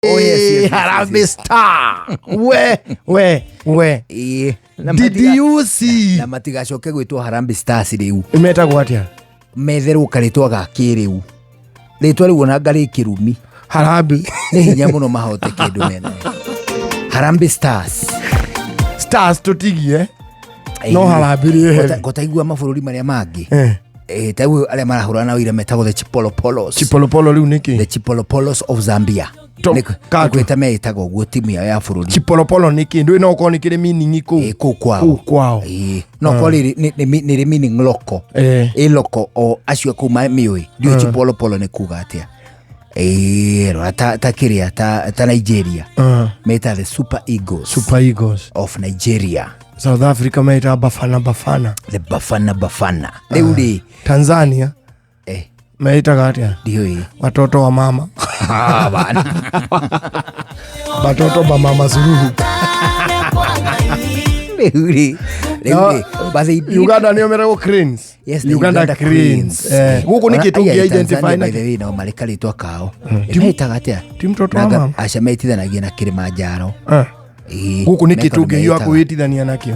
Oh, yes. Harambee Star we we we. Ĩĩ. Na Did you see? Na matigacoke gwĩtwo Harambee Stars rĩu. Metagwo atĩa? Metherwo karĩtwa ga kĩrĩu, rĩtwa rĩu ona ngarĩ kĩrumi. Harambee Nĩ hinya mũno mahote kĩndũ mena Harambee Stars. Stars tũtigie no Harambee rĩ. Ngotaigua mabũrũri marĩa mangĩ. Eh. Ta rĩu arĩa marahũrana na ũira metagwo the Chipolopolos. Chipolopolo rĩu nĩkĩ? The Chipolopolos of Zambia. Katu. Nĩ kwĩta meĩtaga ũguo timu yao ya bũrũri. Chipolopolo nĩkĩ? Ndũĩ no ũkorwo nĩ kĩrĩ meaning kũu. Ĩ, kũu kwao. Kũu kwao. Ĩ, no korwo rĩrĩ nĩ rĩ meaning loko. Ĩ loko o acio kũu mĩũĩ ndiũĩ Chipolopolo nĩ kuga atĩa. Ĩ, rora ta kĩrĩa ta Nigeria meta the Super Eagles. Super Eagles of Nigeria. South Africa meta Bafana Bafana. The Bafana Bafana rĩu rĩ. Tanzania meitaga atĩa? Ndiũĩ. Watoto wa mama. Ah, bana. Watoto ba mama Suluhu. Rĩu rĩ but they did. Uganda nĩo metagwo Cranes. Yes, the Uganda Cranes. Gũkũ nĩkĩ tũngĩ identify by na the way nao marĩ karĩtwa kao metaga atĩa? Ti mtoto wa mama. Aca metithanagia na Kilimanjaro. Ĩĩ, Gũkũ nĩkĩ mekano tũngĩhiũha meĩtaga. kwĩhĩtithania nakĩo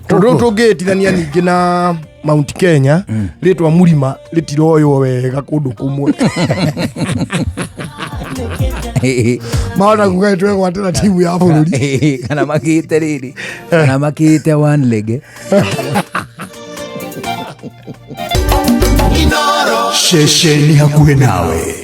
tondũ tũngĩhĩtithania ningĩ na Mount Kenya, rĩtwa mũrima rĩtiroywo wega kũndũ kũmwe. Mahota kuga twegwatĩra timu ya bũrũri. Kana makĩte rĩrĩ, kana makĩte one leg. Ceceni hakuhĩ nawe.